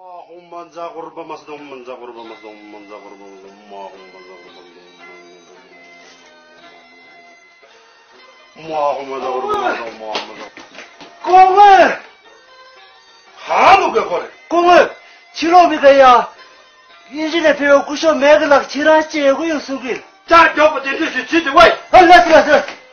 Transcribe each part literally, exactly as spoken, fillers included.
སྐུ་ངོ། ག་ལུ་ག་གོ་རེ། སྐུ་ངོ། ཕྱི་ལོགས་མི་ག་ཡ། དབྱིན་ཇི་ནས་ཕེབས་པའི་སྐུ་ཞབས་མེག་ལགས་ཁྱེད་རང་མཇལ་དགོས་ཡོད་གསུང་གི། ཅག་མགྱོགས་པོ་གདན་འདྲེན་ཞུ་བྱེད་དེ་ཝེ། ཨ་ལགས་སོ་ལགས་སོ།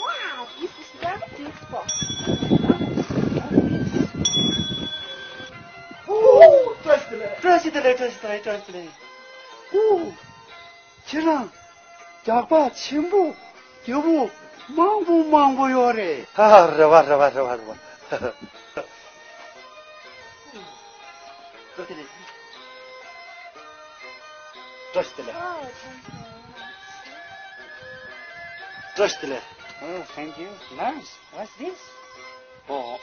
Wow, this is very beautiful. བཀྲ་ཤིས་བདེ་ལེགས། བཀྲ་ཤིས་བདེ་ལེགས། བཀྲ་ཤིས་བདེ་ལེགས། བཀྲ་ཤིས་བདེ་ལེགས། ཁྱེད་རང་རྒྱགས་པ་ཆེན་པོ་རྒྱལ་པོ་མང་པོ་མང་པོ་ཡོད་རེད། ཧ་ཧ། རེད་བ་རེད་བ་རེད་བ་རེད་བ། བཀྲ་ཤིས་བདེ་ལེགས། བཀྲ་ཤིས་བདེ་ལེགས། Oh, thank you very much. བཀྲ་ཤིས་བདེ་ལེགས། Oh, thank you. Nice. What's this? ཨོ།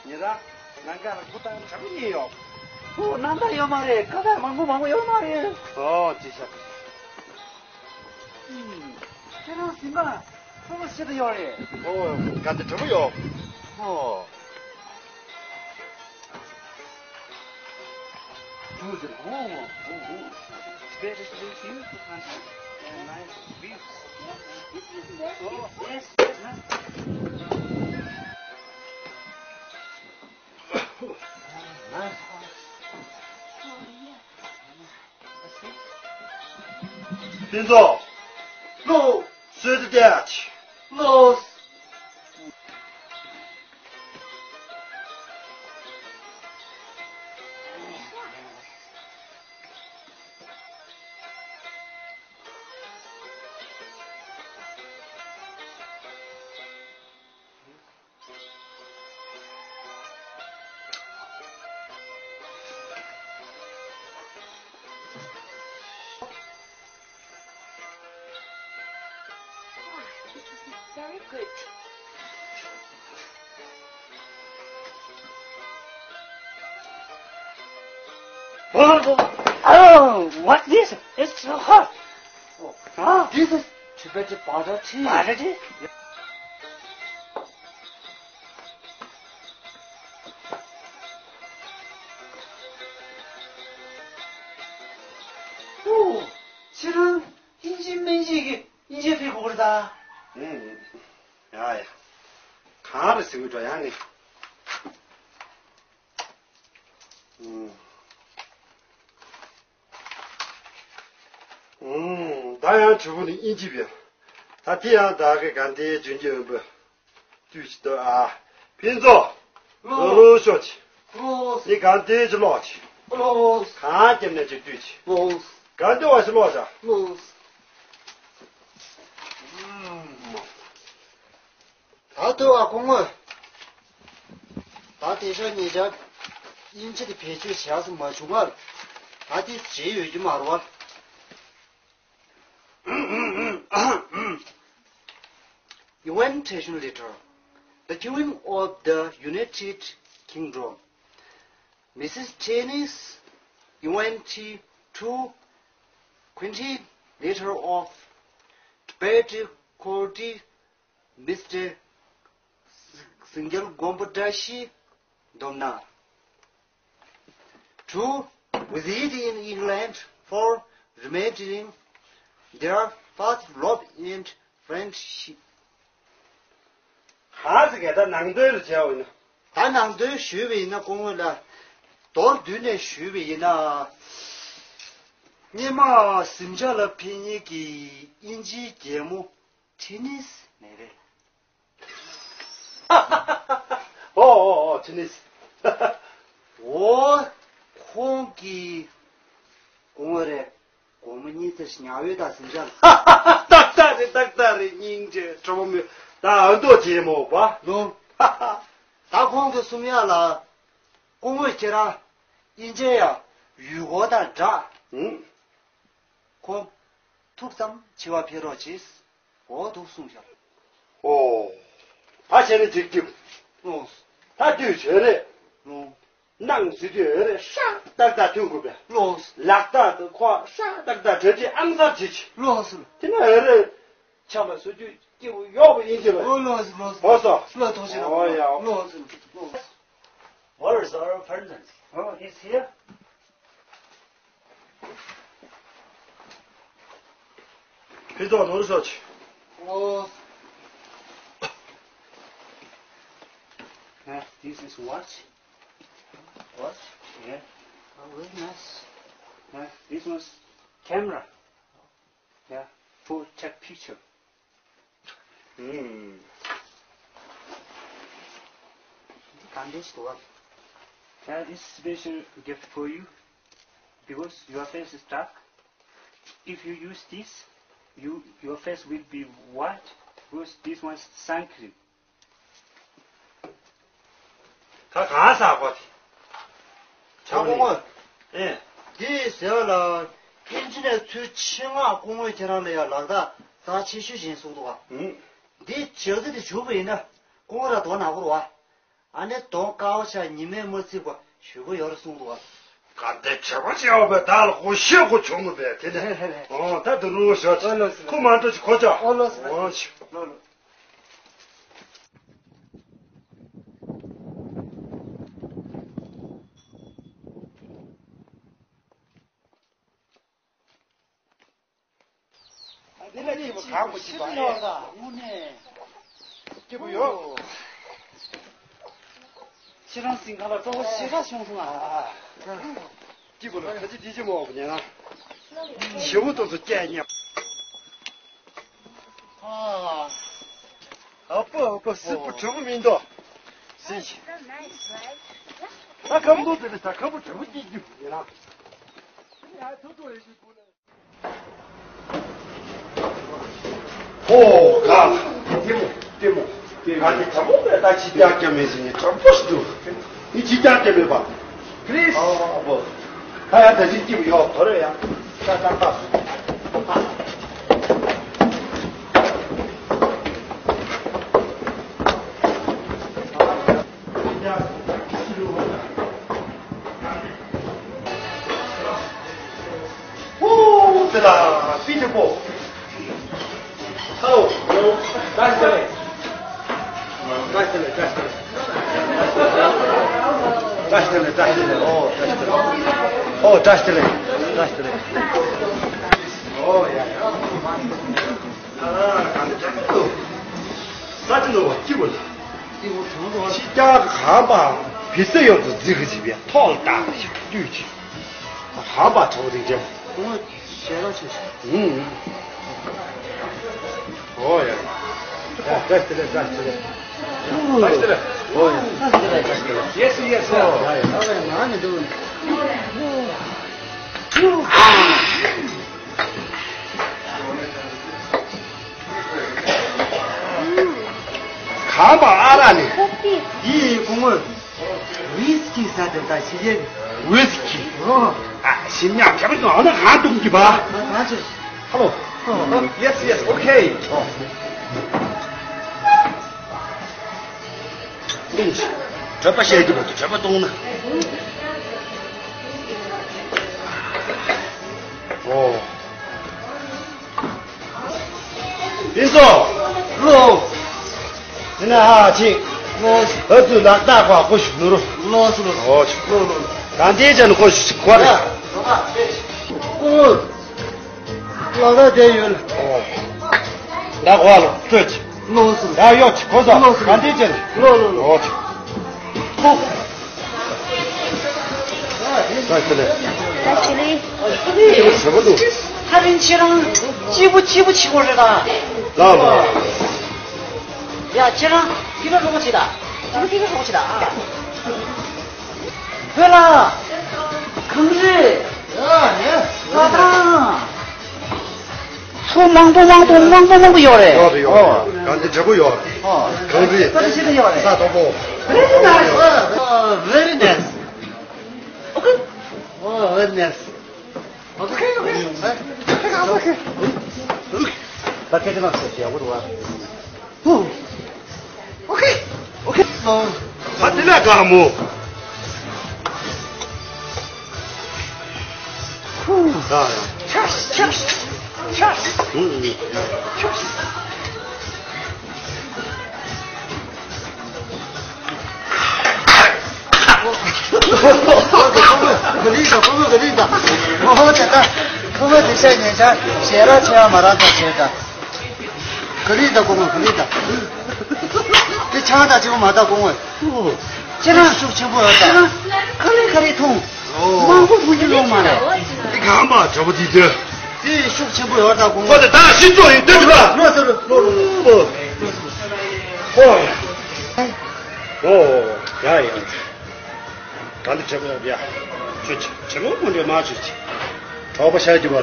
ཉེ་ར། ནང་ག་ལ་ཁུ་ཏང་དྲག་པོ་ཉེ་ཡོད། ཨོ། ནང་ད་ཡོད་མ་རེད། ཁ་ཏ་མང་པོ་མང་པོ་ཡོད་མ་རེད། ཨོ། ཅི་ཤག་ཁྱེད་རང་སེམས་པ་ཚོར་བ་ཤེས་ཏེ་ཡོད་རེད། ཨོ། ག་དེ་དྲག་པོ་ཡོད། ཨོ། Beautiful. Oh, oh, oh. It's better to do beautiful country and nice views. Oh, yes, yes, nice. Nice house. ཕུན་ཚོགས། ལོ། གསོལ་འདེབས་བཏབ། ལོ། Very good. Oh, oh, oh, what's this? It's so hot. Oh, ah, this is Tibetan butter tea. Butter tea? ཨོ། ཁྱེད་རང་ཨིན་ཇི་སྨན་དཔྱད་ཀྱི་ཨིན་ཇི་ཕེ་གོ་ར་ད། ཨུམ། ཡ་ཡ། གང་རེད་ཟེར་གི་འགྲོ་ཡ་ནི། ཨུམ། ཨུམ། ད་ཡང་དྲི་བ་ནི་ཨིན་ཇི་བེ། ད་དེ་ཡང་ད་གི་ག་འདི་ཇུན་ཇི་ཨོན་པོ། དུས་ཀྱི་ལྟོས་ཨ། ཕུན་ཚོགས། ལོ། ལོ་ཤོག་ཅིག་ལོ། ནི་གང་ལྟོས་ཀྱི་ལོག་ཅིག་ལོ། གང་སྐྱེམས་ནས་ཅིག་ལྟོས་ཅིག་ལོ། གང་ལྟོས་བ་ཞིག་ལོག་བྱ། ལོ། ད་ལྟོས་ཨ་ཁོང་ངོ་། ད་དེ་ཤ་ཉེ་ཆར་དབྱིན་ཇི་དེ་བེད་སྤྱོད་བྱས་སུ་མ་བྱུང་བར། ད་དེ་བྱེད་ཡོད་ཀྱི་མ་རེད་བ། Invitation letter. The Queen of the United Kingdom, Missus Cheney's invitation to Coordinator of Tibet Quality, Mister Singyal Gompa Dashi Domna, to visit in England for remembering their past love and friendship. ག་ཟེ་ག་ད་ནང་དོན་རུ་བྱས་པ་ཡིན་ན། ད་ནང་དོན་ཞུས་པ་ཡིན་ན་སྐུ་ངོ་ལ། མདོར་བསྡུས་ནས་ཞུས་པ་ཡིན་ན། སྔོན་མ་གཟིམ་ཤག་ལ་ཕེབས་མཁན་གྱི་དབྱིན་ཇིའི་རྒྱལ་མོ་ཁྲི་ནིས་མེད་པས། ཨོ་ཨོ་ཨོ་ཁྲི་ནིས། འོ། ཁོང་གིས་སྐུ་ངོ་རེད། སྒོར་མོ་གཉིས་ཚེ་ཉག་འོད་དང་ཟིན་ཅང་། ཏག་ཏག་རེད། ཏག་ཏག་རེད། སྙིང་རྗེ་གྲོགས་མོ་ད་ཨ་མདོ་རྗེ་མོ་བ་ལོ། ད་ཁོང་གི་གསུང་ཡག་ལ་སྐུ་ངོ་ཁྱེད་རང་དབྱིན་ཇི་ཡ་ཡུལ་སྐོར་དང་འདྲ། ཁོང་ ཐུག་ཙམ་འཆི་བ་ཕེབས་རོགས་གྱིས། འོ་འདུག་གསུངས་ཤག་ཨོ། ད་བྱས་ནས་འགྲིག་གི། ལོས། ད་དུས་བྱོས་རེད། ལོས། ནང་ཟེར་དུས་འོ་རེད་ཧྲག་ཏག་ཏག་ཐོན་དགོས་པས། ལོས། ལག་རྟགས་དུ་ཁོ་ཧྲག་ཏག་ཏག་གྲ་སྒྲིག་ཨང་གསར་བྱེད་ཀྱི། ལོས། དེ་ན་འོ་རེད། ཆམ་པ་བཟོ་དུས་སྐྱིད་པོ་ཡོག་པོ་ཡིན་གྱི་ལ། ཨོ་ལོས་ལོས། ཨོ་སོ། ལོས་ཐུགས་རྗེ་ཆེ། ཨོ་ཡ། ལོས་ལོས། Where is our president? Oh, he's here. ཕུན་ཚོགས་ནོར་ཤོག་ཆེ། ཨོ། Yeah, this is watch. Watch? Yeah. Oh, very nice. Yeah, this one's camera. Yeah, for take picture. ཨུམ། འདི་ག་འདྲས་ཤིག་འདུག་ག That is special gift for you because your face is dark. If you use this, you, your face will be white because this one is sun cream. ད་གང་ཟག་པ་དེ། ཨ་སྐུ་ངོ་། ཨེ། འདི་ཟེར་བ་ལ། ཕན་ཆད་ནས་ཚུར་ཆེད་མངགས་སྐུ་ངོ་ཁྱེད་རང་ལ་ཡང་ལག་རྟགས་རྩ་ཆེ་ཤོས་ཅིག་གསུངས་འདུག་ག་ཨུམ། འདི་ལྗགས་རྩི་དེ་བྱུགས་པ་ཡིན་ན་སྐུ་ངོ་རང་གདོང་ནག་པོ་རེད་བ། ཨ་ནི་གདོང་དཀར་པོ་ཆགས་ཉི་མས་མ་བརྩིགས་པ་ཞེ་པོ་ཡོད་རེད་གསུངས་འདུག་ག་ག་འདྲ་བྱེད་པ་བྱེད་པ་བས་བདག་ལ་གོ་ཤེས་གོ་བྱུང་མི་བས་དེ་ནས། ཨོ་ད་དུ་རུ་ཞོག་ཨོ་ལོས་ལོས། ཁུ་མ་འགྲོ་ཅིག་གོ་ཅོག་ཨོ་ལོས་ལོས། ཨོ་ཆི། ལོས་ལོས། འདི་ལ་སྐྱིད་པོ་གང་མོ་སྐྱིད་པ་ཨེ། དངོས་གནས། སྐྱིད་པོ་ཡོད། ཁྱེད་རང་སེམས་ཁ་ལ་སྤྲོ་པོ་ཞེ་དྲག་བྱུང་སོང་ཨ། སྐྱིད་པོ་ལ་ཁ་ཆེ་དེ་ཅི་མོ་བ་ཉན་ན། ཞེ་པོ་ཏོག་ཙམ་སྐད་ཉན། ཨ། ཨ་ཕོ་ཨ་ཕོ་སི་པུ་གྲོགས་མིན་འདུག་སི། ད་ཁམ་བུ་དེ་ལ་ད་ཁམ་བུ་གྲོགས་སྐྱིད་སྐྱིད་ཡིན་ན། ཨོ་ག་ལྟད་མོ་ལྟད་མོ། ག་ནི་དྲང་པོ་མེད་ད་ཅི་རྒྱག་རྒྱག་མེད་ཟེར་ནི་དྲང་པོ་ཞིག་འདུག་ནི་ཅི་རྒྱག་རྒྱག་མེད་པ། Please. ཨོ་ཨོ། ད་ཡང་ད་ཅི་སྐྱིད་པོ་ཡོད་དོ་རེད་ཡ། ད་ད་ད། ཧུ། དེ་ལ་པི་ཏི་པོ། ཧ་ལོ། བཀྲ་ཤིས་བདེ་ལེགས། བཀྲ་ཤིས་བདེ་ལེགས། བཀྲ་ཤིས་བདེ་ལེགས། བཀྲ་ཤིས་བདེ་ལེགས། བཀྲ་ཤིས་བདེ་ལེགས། ཨོ་བཀྲ་ཤིས་བདེ་ལེགས། ཨོ་བཀྲ་ཤིས་བདེ་ལེགས། བཀྲ་ཤིས་བདེ་ལེགས། ཨོ་ཡ་ཡ། ས་ཅི་ནོ་བ་སྐྱིད་པོ་ལ། ཕྱི་རྒྱལ་གང་པ་བི་ས་ཡོད་དུ་འཛིན་གི་བྱེད་པའི་ཐོག་ལ་བཏང་ཞིག་བཏུས་ཀྱི། གང་པ་གྲོགས་རིགས་འདྲ། ཞེ་དྲག་ཆེ་ཞིག་ཨུང་། ཨོ་ཡ། ཡ་བཀྲ་ཤིས་བདེ་ལེགས། བཀྲ་ཤིས་བདེ་ལེགས། བཀྲ་ཤིས་བདེ་ལེགས། ཨོ་ཡ། བཀྲ་ཤིས་བདེ་ལེགས། བཀྲ་ཤིས་བདེ་ལེགས། ཡེ་སི་ཡེ་སི། ཨོ་ཡ་ཡ། ཨོ་ཡ་ང་མི་འདུག་གང་པ་ཨ་རག་ནི། འདི་སྐུ་ངོ་ཝི་སི་ཀི་ཟ་དེ་ད་ཕྱི་རྒྱལ་གི་ཝི་སི་ཀི། ཨོ། ཨ་ཞིམ་ཉག་ག་པ་ཅུང་ཨ་ན་གང་བཏུང་གི་བ། ཧ་ལོ། Yes, yes, okay. གྲོད་པ་བཤལ་གྱི་མ་འདུག་གྲོད་པ་གཏོང་ན། ཨོ། ཡིན་སོ། ལོ། ཡིན་ན་ཧ་ཅི། ལོ། ཨ་ཙུ་ལག་རྟགས་པ་ཁོ་ཞིག་ནོར། ལོ་སུ་ལོ། ཨོ་ཅི། ལོ་ལོ། གང་དེ་ཅན་ཁོ་ཞིག་གོ་རེ། ལོ། ལག་རྟགས་དེ་ཡོད། ཨོ། ད་གོ་ལོ་ཙོ་ཅི། ལོ་སུ། ད་ཡོད་ཅི་གོ་ས། ལོ་སུ། གང་དེ་ཅན། ལོ་ལོ་ལོ། ཨོ་ཅི། ད་ཆི་ལེ། ད་ཆི་ལེ། ཧ་རིན་ཁྱེད་རང་སྐྱིད་པོ་སྐྱིད་པོ་བྱེད་དགོས་རེད་ད། ལགས་ལགས། ཡ་ཁྱེད་རང་ཕི་ལ་རོགས་བྱེད་ད། ཕི་ལ་ཕི་ལ་རོགས་བྱེད་ད། བོད་ལ། གངས་རི། ཡ་ཡ། ལྷ་ཐང་། ཚོ་མང་པོ་མང་པོ་མང་པོ་མང་པོ་ཡོད་རེད། ཡོད་རེད་ཡོད་རེད། ཨོ། གངས་རི་འབྲས་བུ་ཡོད་རེད། ཨོ། གངས་རི། ས་ཆེན་པོ་ཡོད་རེད། ས་དོག་པོ། Very nice. Very nice. Okay. Oh, very nice. Okay, okay. Okay, okay. ད་སྐད་ཆ་མ་ཟེར་ཞེས་འུར་བ། ཧུ། ཨོ་ཁེ། ཨོ་ཁེ། ཨོ། ད་དེ་ལས་དགའ་མོ། ཧུ། ད་ཡ། ཆ་ཆ་ཆ། ཧུ། ཆ། ག་ལི་ད་ཁོ་མོ་ག་ལི་ད། ཨོ་ཧོ་དེ་ད། ཁོ་མོ་དེ་ཤ་ཉེ་ཆ་ཞེ་ར་ཆེ་བ་མ་ར་ད་ཆེ་ད། ག་ལི་ད་ཁོ་མོ་ག་ལི་ད། དེ་ཆང་ད་ཅིག་མ་ད་ཁོ་མོ། ཁྱེད་རང་ཤུགས་ཆེན་པོ་ཡོད་ད། ཁྱེད་རང་ཁ་ལི་ཁ་ལི་འཐུང་། ཨོ། མང་པོ་འཐུང་རྒྱུ་ཡོད་མ་རེད། དེ་གང་པ་གྲོགས་པོ་དེ་དོན། དེ་ཤུགས་ཆེན་པོ་ཡོད་ད་ཁོ་མོ། ཁོ་དེ་ད་ཤི་ཙོ་ཡིན་དོན་ལ། ལོ་ལོ་ལོ་ལོ་ལོ། ཨོ། ཨོ། ཡ་ཡ། ད་འདི་དྲི་མ་ཡ། ཆོས་ཆེ། དྲི་མ་མི་འདྲ་མ་ཆོས་ཆེ། གྲོགས་པོ་ཤ་རྒྱུ་བ།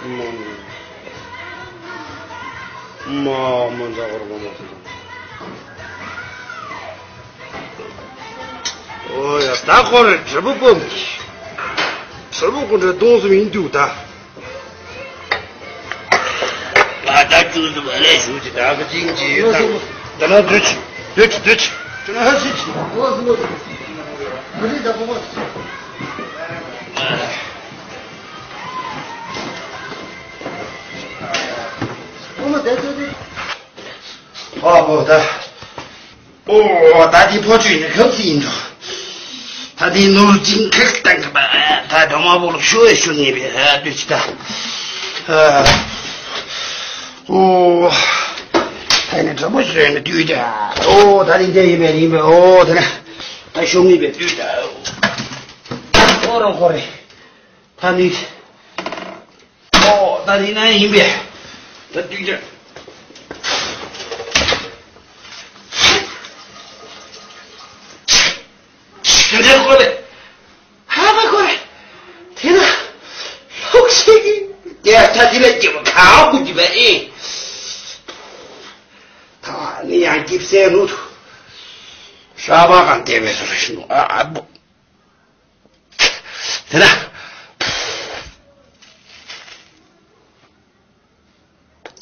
མ་མ་མ་འཛག་པར་མ་མ། ཨོ་ཡ་ད་ཁོ་རེ་དྲི་མ་སྤོམ་གྱི། དྲི་མ་ཁོ་འདྲ་སྟོང་གསུམ་ཡིན་འདུག་ད། ཨ་ད་ཅུང་ཟད་མ་ལས་ཞུ་ཅི་ད་ག་ཅིང་ཅི་ཡོད་ད། ད་ན་འདོད་ཅི་འདོད་ཅི་འདོད་ཅི། ད་ན་ཧ་ཅི་ཅི། ཨོ་ཟི་ལོ་ཟི། མི་རིགས་ད་གོ་གོ། ཨོ་མ་དེ་ཚོ་དེ། ཨོ་ཨོ་ད། ཨོ། ད་འདི་ཕོ་ཆུ་ཡིན་ན་གབ་ཚིག་ཡིན་འགྲོ། ད་འདི་ནོར་ཅིང་ཁེག་བཏང་གི་པ། ད་སྒྲོལ་མ་བོ་ལ་ཤོ་ཡ་ཤོ་ངེས་པའི་ཨ་ལྟོས་ཅི་ད། ཨོ། ད་ནི་དྲང་པོ་ཤོ་ཡ་ནི་ལྟོས་ད། ཨོ་ད་འདི་འདྲ་ཡིན་པས་ཡིན་པས། ཨོ་ད་ནི་ད་ཤོ་ངེས་པའི་ལྟོས་ད། ཨོ་རང་ཁོ་རེ། ད་ནི། ཨོ་ད་དེ་ན་ཡིན་པས། ད་དུས་ཀྱང་དེ་འདྲའི་ཁོ་ལེ། ཧ་མ་ཁོ་ལེ། དེ་ན་ལྷུག་ཤིག་གི་དེ་ད་དེ་ལ་སྐྱེ་བ་ག་གུ་གི་བ་ཨེ། ད་ནི་ཡང་སྐྱིབས་སེ་ནུ་ཐུ་ཤ་བ་གང་དེ་བས་སོ་རེ་ཤི་ནུ་ཨ་ཨ་བུ། དེ་ན།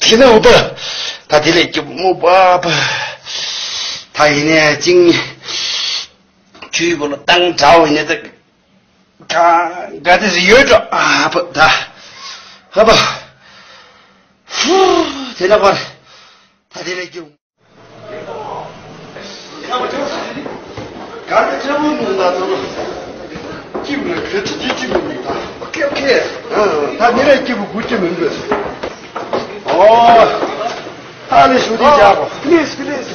དེ་ན་འུ་པ། ད་དེ་ལས་སྐྱིད་པོ་མོ་པ་པ། ད་ཡིན་ནས་ཅིང་། ཆུའི་བུ་ལ་བཏང་འདྲ་བོ་ཡིན་ནས་ད། ག་ག་དེ་ཟི་ཡོད་འགྲོ་ཨ་པ་ད། ཧ་པ། ཧུ། དེ་ན་པར། ད་དེ་ལས་སྐྱིད། ག་རེ་ཆེན་པོ་མིན་ད་ཚོ་ལ། སྐྱིད་མོ་ག་ཅི་ཅི་སྐྱིད་མོ་མིན་ད། ཨོ་ཁེ་ཨོ་ཁེ། ད་ཉིན་རེ་སྐྱིད་པོ་དགུ་སྐྱིད་མིན་པས། ཨོ། ཨ་ལེ་ཞུ་དེ་ཅག་པོ། Please, please.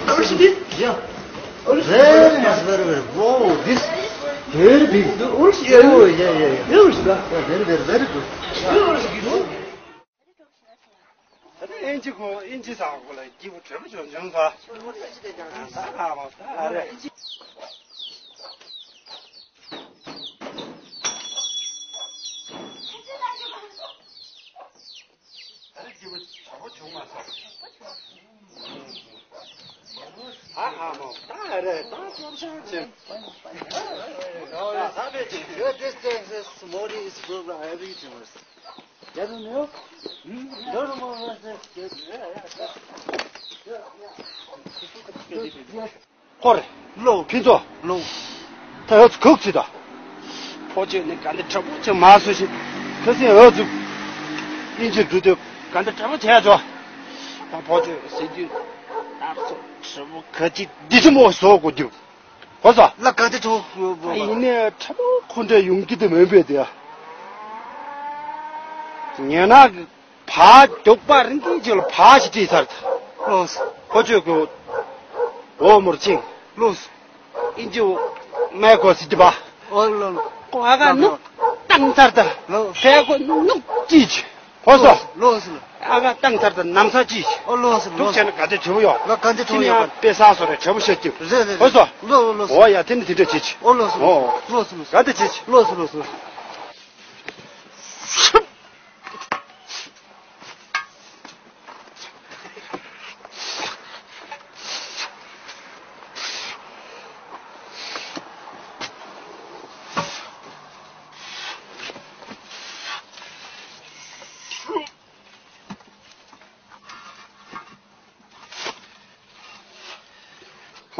How is it? Yeah. Very nice, very, very. Wow, this very big. Oh, yeah, yeah, yeah. Yeah, very, very, very good. ད་ནི་ཨིན་ཇི་ཁོ་ཨིན་ཇི་ཚང་ཁོ་ལ་སྐྱིད་པོ་དྲོད་པོ་བྱུང་བྱུང་ས། ད་ཨ་མ་ད་ཨ་རེ། ད་ནི་སྐྱིད་པོ་དྲོད་པོ་བྱུང་མ་ས། ཨ་ཨ་མ་ད་ཨ་རེ་ད་ཅོབ་ཤང་ཆེ། ད་ད་བེ་ཅིག This thing is morning is program every day. ཁོ་རེ། ལོ། ཕི་ཚོ། ལོ། ད་ཨོ་ཚོ་གུག་ཚིག་ད། ཕོ་ཆོས་ནི་ག་འདི་དྲག་པོ་ཆེ་མ་སུ་ཞིག་ཁ་སེང་ཨོ་ཚོ། ཨིན་ཇི་འགྲུ་དུས་ག་འདི་དྲག་པོ་ཆེ་ཡ་ཚོ། ད་ཕོ་ཆོས་ཟེར་རྒྱུ། ད་ཚོ་དྲག་པོ་ག་ཅི་འདི་ཚོ་མོ་བཟོ་དགོས་རྒྱུ། ཧོ་སོ། ལ་ག་དེ་ཆོག་གི་ཡོད་པ། ཡིན་ནའི་ཁྲ་མོ་ཁོ་འདྲ་ཡོང་གི་དེ་མིན་པས་དེ། ཉེ་ན་གི་ཕ་རྒྱུག་པ་རིང་གི་ཅིག་ལ་ཕ་ཞིག་བྲིས་ཚར་ད། ལོས། ཁོ་ཆོས་གི་འོ་མོར་ཅིང་། ལོས། ཨིན་ཇི་མེ་ཁོ་སི་ཏི་པ། ཨོ་ལོ་ལོ། ཁོ་ཨ་ག་ནུག་བཏང་ཚར་ད། ལོ། ཕའི་ཁོ་ནུག་ཅིག་ཧོ་སོ། ལོས་ལོས། ཨ་ག་བཏང་ཚར་ད་ནམ་ས་ཅི། ཨོ་ལོས་ལོས། འདུག་བྱས་ན་ག་ཚོད་བྱེད་པོ་ཡོད། ལ་ག་ཚོད་ཁྱི་ནི་ཡང་བྱེད་པོ་ཡོད། དཔེ་བསགས་སོ་རེ་བྱེད་པོ་བཤད་ཀྱི། རེད་རེད། ཧོ་སོ། ལོས་ལོས་ལོས། འོ་ཡ་དེ་ནི་དེ་འདྲ་བྱེད་ཀྱི། ཨོ་ལོས་ལོས། འོ། ལོས་ལོས། ག་འདྲ་བྱེད་ཀྱི། ལོས་ལོས་ལོས།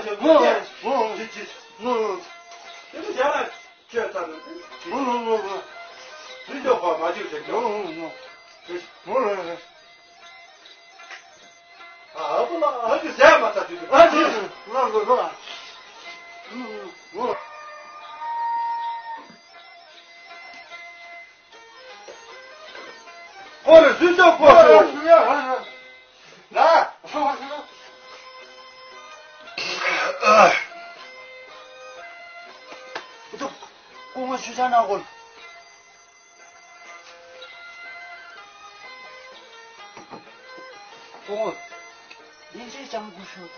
ལ་ཞོག་ཅི་ཅི་ཅི་ཅི། དེ་ནི་ཞག་ལ་ཆོས་ཚར་ནས། ཨུ་ཨུ་ཨུ། ཚུར་ཞོག་པ་མ་བཅུག་ཅིག་ཨུ་ཨུ་ཨུ། ཨུ་ཨུ། ཨ་ཨ་བུ་ལ་ཨ་ཅི་ཟས་མ་ཚར་དུས་ཨ་ཅི་ལ་ལ་ལ། ཨུ་ཨུ་ཨུ། ཁོ་རེ་ཚུར་ཞོག་ཁོ་ཚུར། ལ། སྐུ་ངོ་ཆུ་ཆ་ནག་གོ། སྐུ་ངོ། ཡིན་ཅེ་ཅང་སྐུ་ཞོག་ད།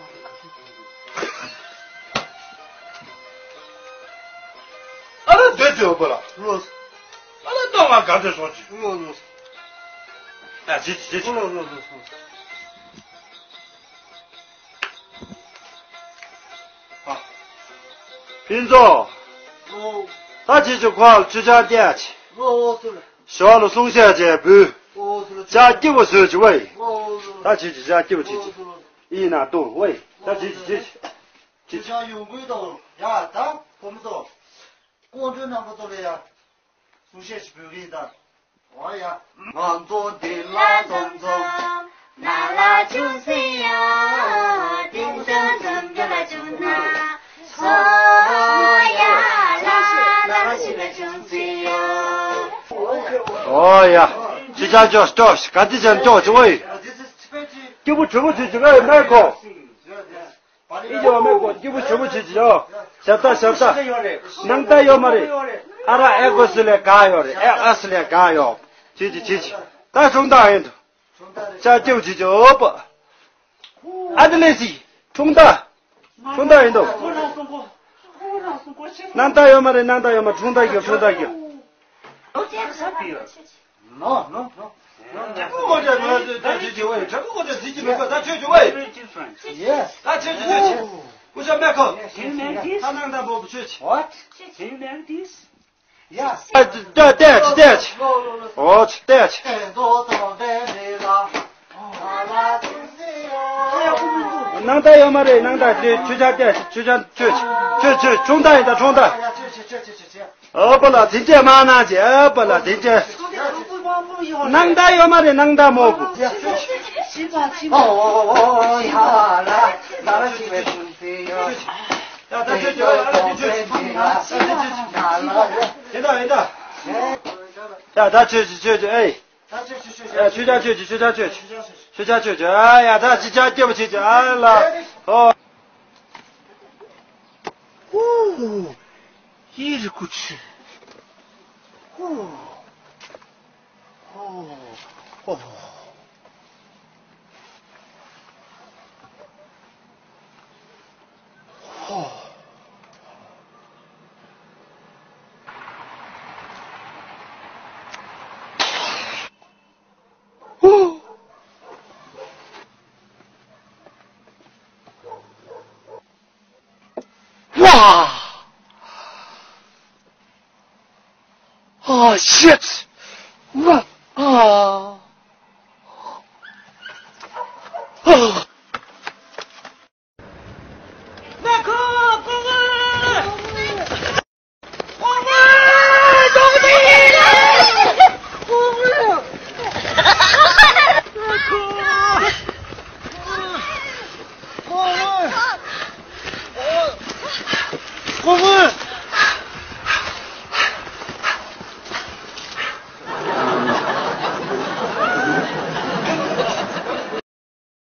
ཨ་ལ་སྡོད་ཅོག་པོ་ལ། ལོས། ཨ་ལ་ཏོ་ང་ག་འདྲ་སོང་ཅི། ལོས་ལོས། ཨ་ཅི་ཅི་ཅི། ལོས་ལོས་ལོས་ལོས། ཕུན་ཚོགས། ཨོ། ད་ཅི་ཅི་ཁོ་ལ་ཆུ་ཆ་བསྟན་ཅི། ཨོ་ཨོ་ཚུལ། ཞོགས་ལ་སྲུང་བྱ་བྱས་འབུལ། ཨོ་ཚུལ། ཇ་སྐྱིད་པོ་བཟོས་ཅི་ཝེ། ཨོ་ཚུལ། ད་ཅི་ཅི་ཇ་སྐྱིད་པོ་ཅི་ཅི། ཨོ་ཚུལ། ཡིན་ན་ཏོ་ཝེ། ད་ཅི་ཅི་ཅི་ཅི། ཆུ་ཆ་ཡོང་དགོས་དང་ཡ་ད་ཁོ་མི་ཏོ། ཀོང་ཀྲོའི་རྣམ་པ་ཚོ་ལ་ཡ། གསུང་བཤད་ཞིག་འབུལ་གི་ཡིན་ད། འོ་ཡ། ང་ཚོ་འདི་ལ་འཛོམས་འཛོམས། ན་ལ་ཅུང་ཟིན་ཡ། ཏིང་ཏང་འཛོམས་རྒྱུ་ལ་བྱུང་ན། ཚོ་ཡ་ལ་ན་ལ་ཅི་ལ་ཅུང་ཟིན་ཡ། འོ་ཡ། ཅི་ཅང་ཅོ་ཅོ་ག་ཏི་ཅན་ཅོ་ཅི་ཝེ། སྐྱིད་པོ་བྱུས་པོ་བྱུས་ཅི་ཝེ་མེ་ཁོ། ཨི་ཇོ་མེ་ཀོ་སྐྱིད་པོ་ཆུ་བོ་ཆུ་ཆུ་ཡོ། ཞབས་ཏ་ཞབས་ཏ། ནང་ལྟ་ཡོད་མ་རེད། ཨ་ར་ཨེ་ཀོ་སི་ལེ་ག་ཡོད་རེད། ཨེ་ཨ་སི་ལེ་ག་ཡོད། ཆི་ཆི་ཆི་ཆི། ད་ཁྲུང་ཏ་ཡིན་འདུག་ཅ་སྐྱིད་པོ་ཆུ་ཆུ་ཨོ་པ། ཨ་དི་ལེ་སི། ཁྲུང་ཏ། ཁྲུང་ཏ་ཡིན་འདུག་ནང་ལྟ་ཡོད་མ་རེད། ནང་ལྟ་ཡོད་མ། ཁྲུང་ཏ་གྱོ། ཁྲུང་ཏ་གྱོ། No, no, no. No, no, no, no. Yes. What? Can you make this? Yes. ནང་ལྟ་ཡོད་མ་རེད། ནང་ལྟ་དེ་ཆུ་ཆ་ཆུ་ཆ་ཆུ་ཆུ་ཆུང་ད་ཡིན་ད། ཆུང་ད། ཨ་པ་ལ་དེ་འདྲས་མ་གནང་བྱས། ཨ་པ་ལ་དེ་འདྲས། ནང་ད་ཡོད་མ་རེད། ནང་ད་མོ་བུ། ཨོ་ཡ་ལ་ལ་ལ་ཞིག་བས་ཆུང་ཟེར་ཡོད། ཡ་ད་ཆོས་ཆོས་ཨ་ལ་ཆོས་ཆོས། ཡིན་ད་ཡིན་ད། ཡ་ད་ཆོས་ཆོས་ཆོས་ཆོས་ཨེ། ད་ཆོས་ཆོས་ཆོས་ཆོས། ཨེ། ཆོས་ཆོས་ཆོས་ཆོས་ཆོས་ཆོས་ཆོས། ཆོས་ཆོས་ཆོས་ཆོས། ཨ་ཡ་ད་ཅི་ཅག་སྐྱོ་པོ་ཆོས་ཆོས་ཨ་ལ། ཨོ། ཨོ། ཡིད་རི་ཀུ་ཆུ། ཨོ། ཨོ། ཨོ། ཨོ། ཝ། ཨ། ཤིཊ། ཝ། ཨ། ཨ།